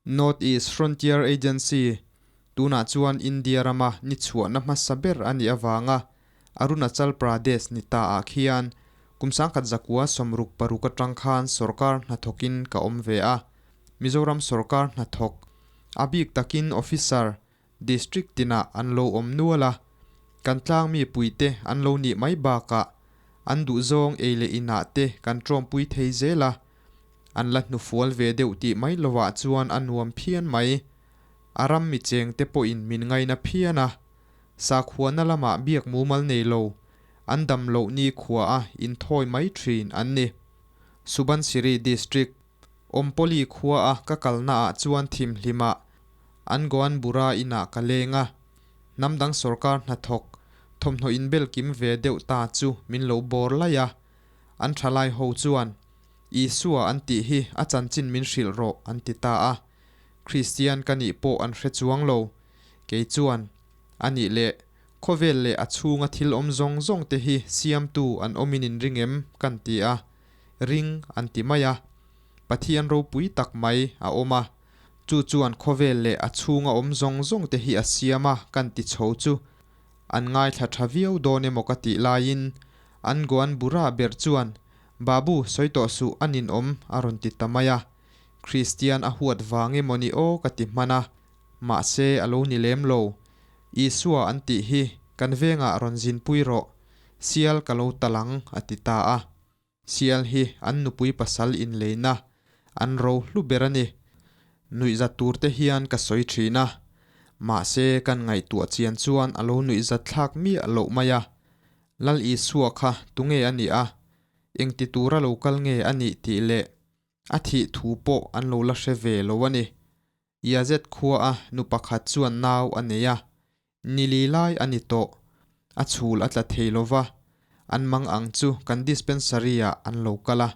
North East Frontier Agency, tunah chuan India rama ni chhuahna hmasa ber a nih avanga Arunachal Pradesh ni ta ah khian kum 1966 atang khan sorkar hnathawkin ka awm ve a. Mizoram sorkar hnathawk, a bik takin officer, district tinah an lo awm nual a, kan tlang mi puite an lo nih mai bakah an duhzawng ei leh inah te kan tawmpui thei zel a. An la hnufual ve deuh tih mai lovah chuan a nuam phian mai. A ram mi cheng te pawhin min ngaina phian a. Sakhuana lamah biak mumal nei lo, an dam loh ni khua a inthawi mai thin an ni. Subansiri District, Awmpawli khua a ka kalna ah chuan thimhlim ah an Goan Bura inah ka leng a. Hnam dang sorkar hnathawk, thawmhnaw inbel kim ve deuh ta chu min lo bawr laih a. An thalai ho chuan Isua an tih hi a chanchin min hrilh rawh an ti ta a. Kristian ka nih pawh an hre chuang lo. Kei chuan, A nih leh, khawvel leh a chhunga thil awm zawng zawng te hi siamtu an awmin in ring em? kan ti a. Ring an ti mai a. Pathian ropui tak mai a awm a. Chu chuan khawvel leh a chhunga awm zawng zawng te hi a siam a kan ti chho chu an ngaithla tha viau dawn emaw ka tih laiin an Goan Bura ber chuan Babu, sawi tawh suh, a ninawm, a rawn ti ta mai a. Kristian a huat vang emaw ni aw ka ti hman a. Mahse, a lo ni lem lo. Isua an tih hi kan vengah rawn zinpui rawh, sial ka lo tal ang, a ti ta a. Sial hi an nupui pasal inleina, an ro hlu ber a ni. Nuihzat tur te hian ka sawi thin a. Mahse, kan ngaihtuah chian chuan a lo nuihzat thlak miah loh mai a. Lal Isua kha tunge a nih a, engti tura lo kal nge a nih tih leh a thih thu pawh an lo la hre ve lo a ni. Yazet khua a nu pakhat chuan nau a nei a, ni li lai a ni tawh, a chhul a tla thei lo va, an mang ang chu kan dispensary ah an lo kal a,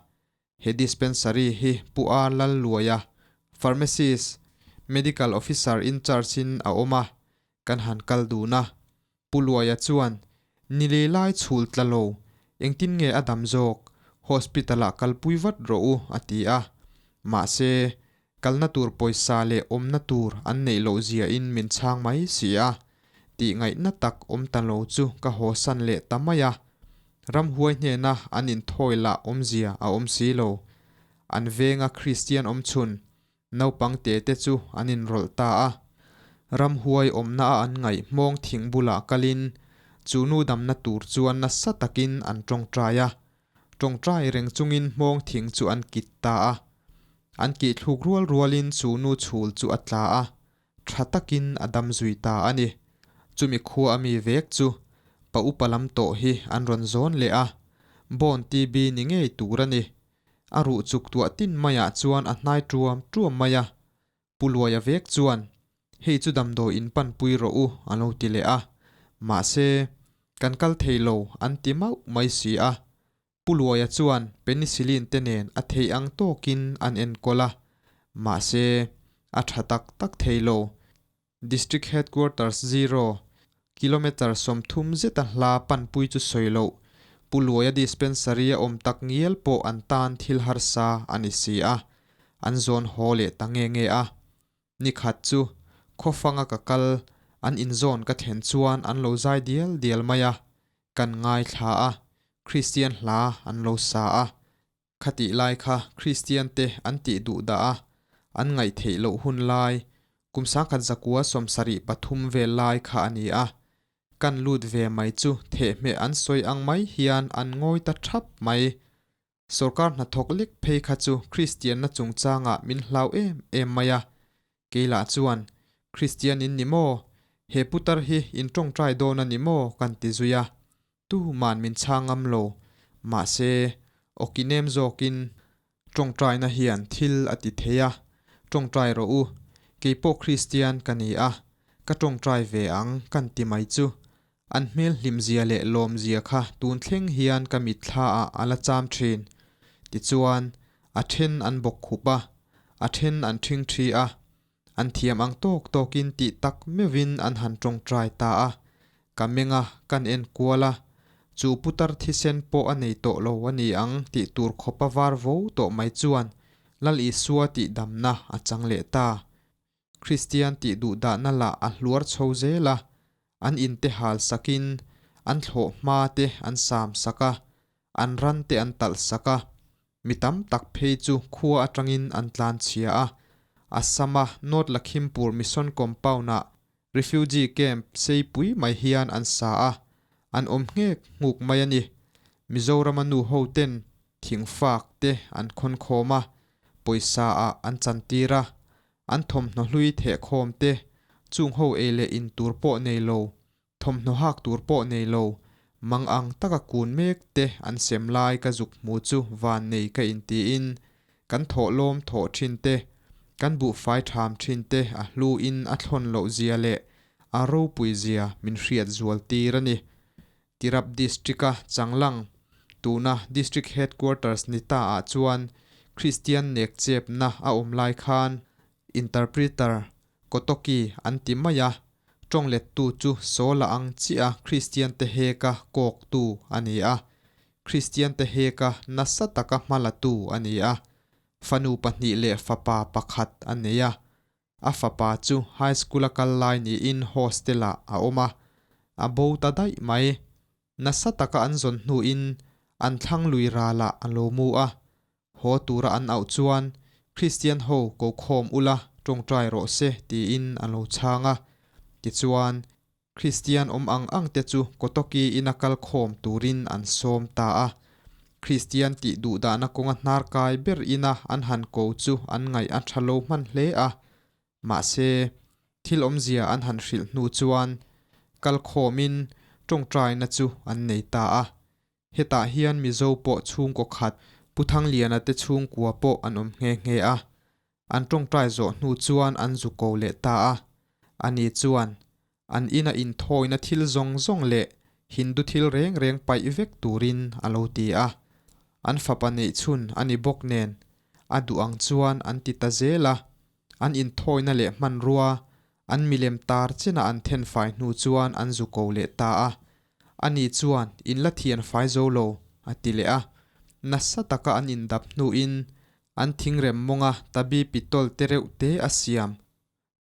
He dispensary hi Pu A Lalluaia, Pharmacist, Medical Officer in charge in a awm a, kan han kal dun a. Pu Luaia chuan, Ni lei lai chhul tla lo, engtin nge a dam zawk, hospital ah kalpui vat rawh u, a ti a. Mahse, kalna tur pawisa leh awmna tur an neih loh zia in min chhang mai si a. Tih ngaihna tak awm ta lo chu ka hawsan leh ta mai a. Ramhuai hnena an inthawi lah awmzia a awm si lo. An venga Kristian awmchhun, naupang te te chu an inrawlh ta a. Ramhuai awmna a an ngaih hmawng thing bulah kalin chu nu damna tur chuan nasa takin an tawngtai a. Tawngtai reng chungin hmawng thing chu an kit ta a. An kih thluk rual rualin chu nu chhul chu a tla a. Tha takin a dam zui ta a ni. Chumi khua a mi vek chu pa upa lam tawh hi an rawn zawn leh a, Bond TB ni ngei tur a ni. A ruh chuk tuah tin maiah chuan a hnai tuam tuam mai a. Pu Luaia vek chuan, Hei chu damdawi in panpui rawh u a lo ti leh a. Mahse, kan kal thei lo an ti mauh mai si a. Pu Luaia chuan penicillin te nen a theih ang tawkin an enkawl a, mahse, a tha tak tak thei lo. District Headquarters zero, kilometre 30 zeta hla panpui chu sawi loh, Pu Luaia dispensary a awm tak ngial pawh an tan thil harsa a ni si a, an zawn haw leh ta nge nge a. Ni khat chu khawfanga ka kal, an inzawn ka thlen chuan an lo zai dial dial mai a, kan ngaithla a, Kristian hla an lo sa a. Khatih lai kha Kristian te an tih duh dah a, an ngaihtheih loh hun lai, kum 1973 vel lai kha a ni a. Kan lut ve mai chu thehmeh an sawi ang mai hian an ngawi ta thap mai. Sorkar hnathawk lek phei kha chu Kristianna chungchangah min hlau em em mai a. Kei lah chuan, Kristian in ni maw? He putar hi in tawngtai dawn a ni maw? kan ti zui a. Tuman min chhang ngam lo. Mahse, awki nem zawkin tawngtaina hian thil a ti thei a, Tawngtai rawh u, kei pawh Kristian ka ni a, ka tawngtai ve ang kan ti mai chu. An hmel hlimzia leh lawmzia kha tun thleng hian ka mitthla ah a la cham thin. Tichuan, a then an bawk khup a, a then an thing thi a, an thiam ang tawk tawkin tih tak meuhin an han tawngtai ta a. Ka meng a, kan en kual a, chu putar thisen pawh a nei tawh lo a ni ang tih tur khawpa var vo tawh mai chuan Lal Isua tih damna a chang leh ta. Kristian tih duhdahna lah a hluar chho zel a, an inte hal sakin an thlawh hma te an sam sak a, an ran te an talh sak a, mi tam tak phei chu khua atangin an tlan chhia a. Assam-a North Lakhimpur Mission Compound-ah Refugee Camp seipui mai hian an sa a, an awm nghek nghuk mai a ni. Mizorama nu ho ten thingfak te an khawn khawm a, pawisa ah an chantir a, an thawmhnaw hlui thehkhawm te, chung ho ei leh in tur pawh nei lo, thawmhnaw hak tur pawh nei lo, mang ang taka kun mek te an sem lai ka zuk hmu chu van nei ka intiin kan thawhlawm thawh thin te, kan buhfai tham thin te a hlu in a thlawn loh zia leh a ropui zia min hriat zual tir a ni. Tirap District-a changlang, tuna District Headquarters ni ta ah chuan Kristian nek chepna a awm lai khan Interpreter Kotoki an ti mai a, tawng lettu chu Saula ang chiah a Kristian te heka kawktu a ni a, Kristian te heka nasa taka hmalatu a ni a, fanu pahnih leh fapa pakhat a nei a, A fapa chu high school a kal lai niin hostel ah a awm a, a bo ta daih mai. Nasa taka an zawn hnuin an thlang lui ralah a lo mu a, haw tura an auh chuan Kristian ho ko khawm ula tawngtai rawh se tiin a lo chhang a. Tichuan, Kristian awm ang ang te chu Kotoki ina kal khawm turin an sawm ta a. Kristian tih duhdahna kawnga hnarkai ber ina an han ko chu an ngaih a tha lo hman hle a. Mahse, thil awmzia an han hrilh hnu chuan kal khawmin tawngtaina chu an nei ta a. Hetah hian Mizo pawh chhungkaw khat Pu Thangliana te chhungkua pawh an awm nghe nghe a. An tawngtai zawh hnu chuan an zu ko leh ta a. Ani chuan an ina inthawina thil zawng zawng leh Hindu thil reng reng paih vek turin a lo ti a. An fapa neih chhun a ni bawk nen a duh ang chuan an ti ta zel a. An inthawina leh hmanrua an milem tar chena an thenfai hnu chuan an zu ko leh ta a. Ani chuan in la thian fai zo lo, a ti leh a. Nasa taka an indap hnuin an thingrem mawnga tabi pitawlh te reuh te a siam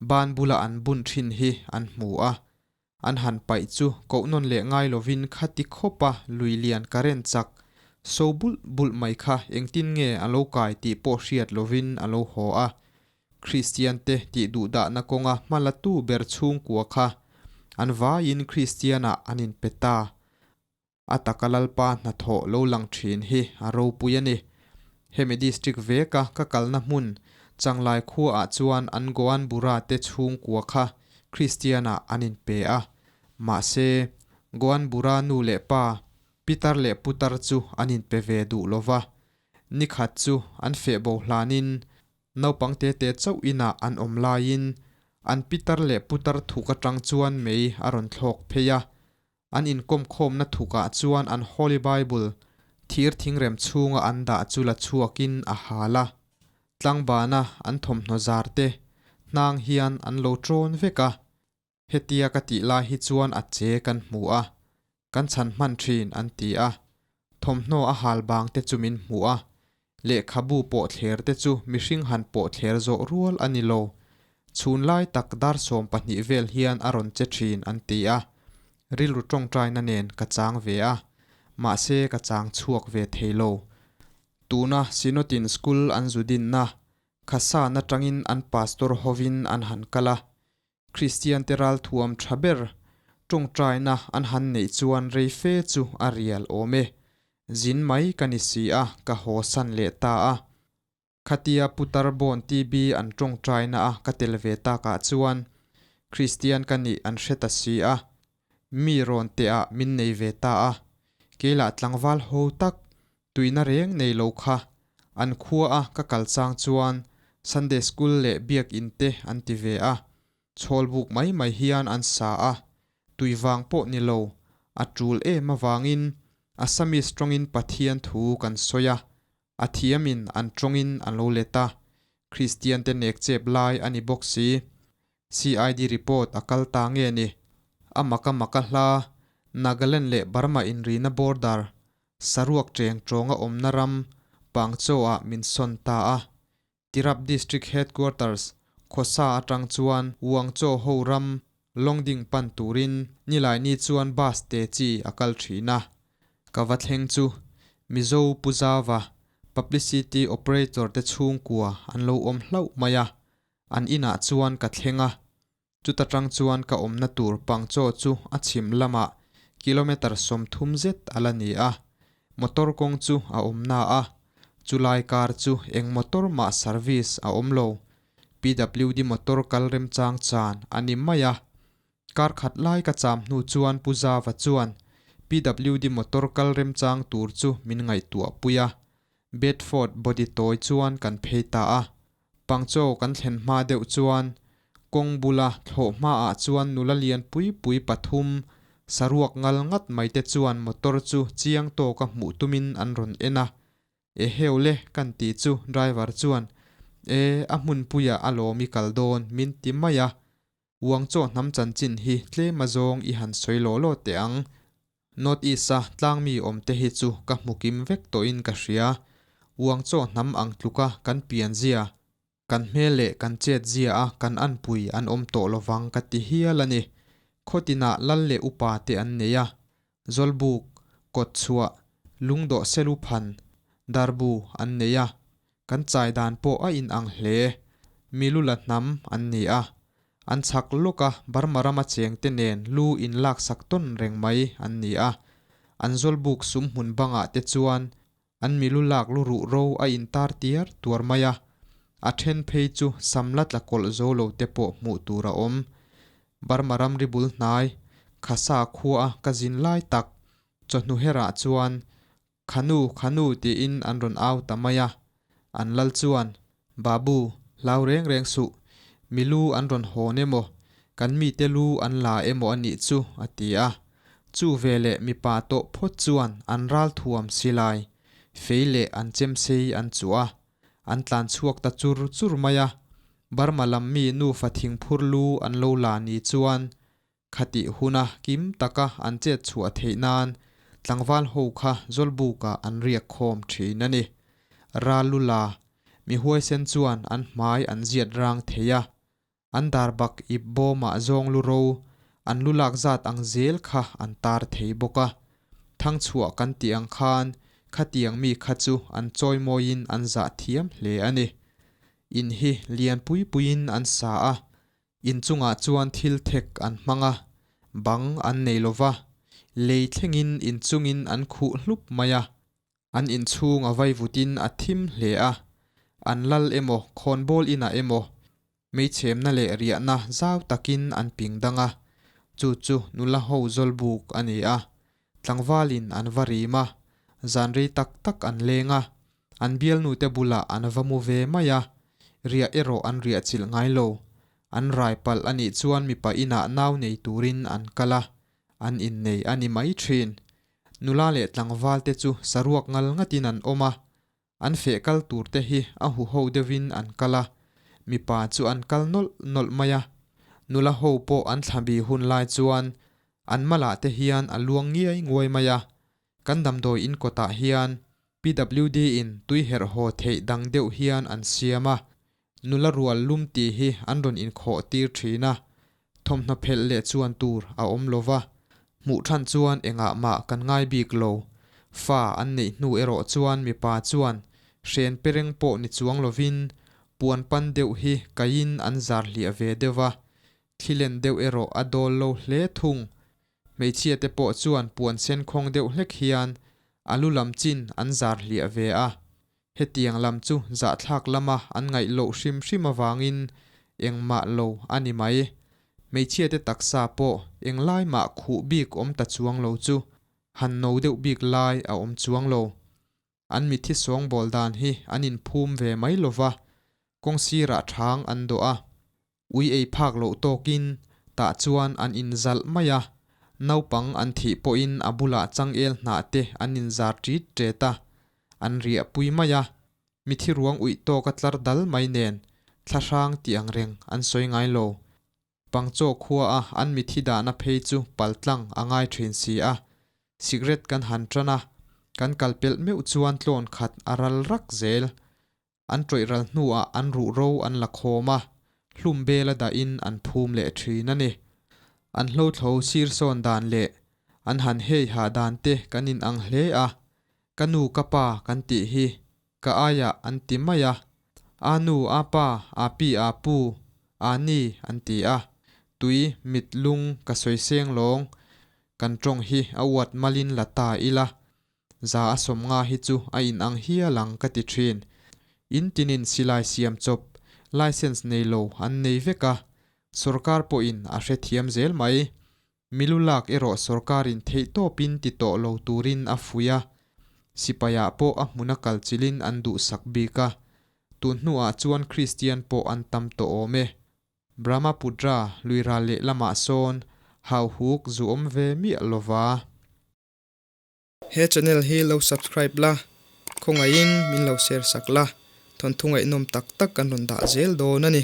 ban bula an bun thin hi an hmu a. An han paih chu koh nawn leh ngai lovin khati khawpa lui lian current chak so bulh bulh mai kha engtin nge a lo kai tih pawh hriat lovin a lo haw a. Kristian te tih duhdahna kawnga hmalatu ber chhungkua kha an vaiin Kristian ah an inpe ta. A taka Lalpa hnathawh lo lang thin hi a ropui a ni. Hemi district veka ka kalna hmun Changlai khua ah chuan an Goan Bura te chhungkua kha Kristian ah an inpe a. Mahse, Goan Bura nu leh pa, pitar leh putar chu an inpe ve duh lova. Nikhat chu an feh bo hlanin Naupang te te chauh inah an awm laiin an pitar leh putar thuk atang chuan mei a rawn thlawk phei a. An inkawmkhawmna thukah chuan an Holy Bible thir thingrem chhunga an dah chu la chhuakin a hal a. Tlangbana an thawmhnaw zar te hnang hian an lo ṭawn vek a. Hetia ka tih lai hi chuan a che kan hmu a, kan chhan hman thin an ti a. Thawmhnaw a hal bang te chu min hmu a, lehkhabu pawh thler te chu mihring han pawh thler zawh rual a ni lo. Chhun lai tak dar 12 vel hian a rawn che thin an ti a, rilru tawngtaina nen ka chang ve a, mahse ka chang chhuak ve thei lo. Tuna Sinotin School an zu dinna, Khasan atangin an pastor hovin an han kal a, Kristiante ralthuam tha ber tawngtaina an han neih chuan rei fe chu a rial awm e. Zin mai ka ni si a, ka haw san leh ta a. Khatia Putar Bawn TB an tawngtaina a ka tel ve takah chuan Kristian ka nih an hre ta si a, mi rawn teh ah min nei ve ta a. Keilah tlangval ho tak Tuina reng nei lo kha an khua a ka kal chang chuan Sunday school leh biakinn te an ti ve a, chhawlbuk mai mai hian an sa a, tui vang pawh ni lo, a tul em avangin Assamese tawngin Pathian thu kan sawi a, a thiamin an tawngin an lo let a, Kristian te nek chep lai a ni bawk si. CID report a kal ta nge ni? A maka maka hla, Nagaland leh Burma inrina border Saruak cheng tawnga awmna ram Pangchaw ah min sawn ta a. Tirap District Headquarters, Khawsa atang chuan Wangchaw ho ram Longding pan turin Nilaini chuan bus te chi a kal thin a. Ka va thleng chu Mizo Pu Zava Publicity Operator te chhungkua an lo awm hlauh mai a, an inah chuan ka thleng a. Chuta tang chuan ka awmna tur Pangchaw chu a chhim lamah kilometre 30 zet a la ni a, motor kawng chu a awm na a, chulai kar chu eng motor mah service a awm lo, PWD motor kal remchang chan a ni mai a. Kar khat lai ka cham hnu chuan Pu Zava chuan PWD motor kal remchang tur chu min ngaihtuah pui a, Bedford body tawi chuan kan phei ta a. Pangchaw kan thlen hma deuh chuan kawng bula thlawh hmaah chuan nula lian pui pui pathum saruak ngal ngat mai te chuan motor chu chiang tawka hmuh tumin an rawn en a. E heu le kan ti chu driver chuan e a hmunpuiah a lawm i kal dawn min ti mai a. Uangchaw hnam chanchin hi tlem a zawng i han sawi law law teh ang. North East-a tlangmi awm te hi chu ka hmu kim vek tawhin ka hria. Uangchaw hnam ang tluka kan pian zia, kan hmel leh kan chet zia a kan anpui an awm tawh lovang ka ti hial a ni. Khawtinah lal leh upa te an nei a, Zawlbuk, Kawtchhuah, Lungdawh Selu phan, Darbu an nei a, kan chai dan pawh a inang hle. Milula hnam an ni a, an chhak lawk a Burma rama chengte nen lu inlaksak tawn reng mai an ni a, an Zawlbuk sum hmun bangah te chuan an milu lak lu ruh ro a intar tiar tuar mai a, a then phei chu sam la tla kawlh zo lo te pawh hmuh tur a awm. Burma ramri bul hnai, Khasa khua a ka zin lai tak, chawhnu herah chuan Khanu, Khanu tiin an rawn au ta mai a. An lal chuan, Babu, hlau reng reng suh, milu an rawn hawn emaw, kan mite lu an la emaw a nih chu, a ti a. Chu veleh mipa tawh phawt chuan an ral thuam silai, fei leh an chemsei an chuh a, an tlan chhuak ta chur chur mai a. Burma lam mi nufa thingphur lu an lo la ni chuan Khatih huna kim taka an chet chhuah theih nan tlangval ho kha Zawlbukah an riak khawm thin a ni. Ralula, mi huaisen chuan an hmai an ziat rang thei a, an darbak ip bawmah zawng lu ro an lu lak zat ang zel kha an tar thei bawk a. Thangchhuah kan tih ang khan khatiang mi kha chu an chawimawiin an zah thiam hle a ni. In hi lian pui puiin an sa a, In chungah chuan thil thek an hmang a, bang an nei lo va, lei thlengin in chungin an khuh hlup mai a. An inchhung a vaivutin a thim hle a, an lal emaw khawnbawl inah emaw meichhemna leh riahna zau takin an ping dang a, chu chu nula ho zawlbuk a ni a. Tlangvalin an va rim a, zan rei tak tak an leng a, An bialnute bulah an va mu ve mai a, riah erawh an riah chilh ngai lo. An rai palh a nih chuan mipa inah nau nei turin an kal a, an innei a ni mai thin. Nula leh tlangvalte chu saruak ngal ngatin an awm a, an feh kal turte hi a huho deuhin an kal a, mipa chu an kal nawlh nawlh mai a. Nula ho pawh an thlabi hun lai chuan an malah te hian a luang ngiai nguai mai a, Kan damdawi in kawtah hian PWD in tui herh haw theih dang deuh hian an siam a, nula rual lum tih hi an rawn inkhawh tir thin a, thawmhnaw phelh leh chuan tur a awm lo va, hmuh than chuan engah mah kan ngai bik lo. Fa an neih hnu erawh chuan mipa chuan hren pereng pawh ni chuang lovin puan pan deuh hi kaiin an zar hliah ve deuh va, thlilen deuh erawh a dawl lo hle thung. Hmeichhia te pawh chuan puan sen khawng deuh hlek hian a lu lam chin an zar hliah ve a, hetiang lam chu zahthlak lama an ngaih loh hrim hrim avangin engmah lo a ni mai. Hmeichhia te taksa pawh englai mah khuh bik awm ta chuang lo chu han no deuh bik lai a awm chuang lo. An mithi sawngbawl dan hi an inphum ve mai lova, kawng sirah thang an dawh a, Ui ei phak loh tawkin tah chuan an inzalh mai a, naupang an thih pawhin a bulah changel hnah te an inzar ṭit ṭet a, an riah pui mai a, mithi ruang uih tawk a tlar dal mai nen thlahrang tih ang reng an sawi ngai lo. Pangchaw khua a an mithi dahna phei chu paltlang a ngai ṭhin si a, cigarette kan han ṭan a, kan kal pelh meuh chuan tlawn khat a ral rak zel. An ṭawih ral hnuah an ruhro an la khawm a, Hlum bela dahin an phum leh thin a ni. An hlothlo sir sawn dan leh an han hei ha dan te kan in ang hle a, ka nu ka pa kan tih hi ka aiah an ti mai a, a nu a pa a pi a pu a ni an ti a, tui mit lung ka sawi seng lawng kan tawng hi a uat malin la ta ila 150 hi chu a inang hial ang ka ti thin. In tinin silai siam chawp, license nei lo an nei vek a, sorkar pawhin a hrethiam zel mai. Milu lak erawh sorkarin theihtawpin ti tawh lo turin a fuih a, sipaiah pawh a hmuna kal chilhin an duhsak bik a, tun hnuah chuan Kristian pawh an tam tawh awm e. Brahmaputra lui ral lehlamah sawn hauhuk zu awm ve miah lova. He channel hi lo subscribe la, khawngaihin min lo share sak la, thawnthu ngaihnawm tak tak kan rawn dah zel dawn a ni.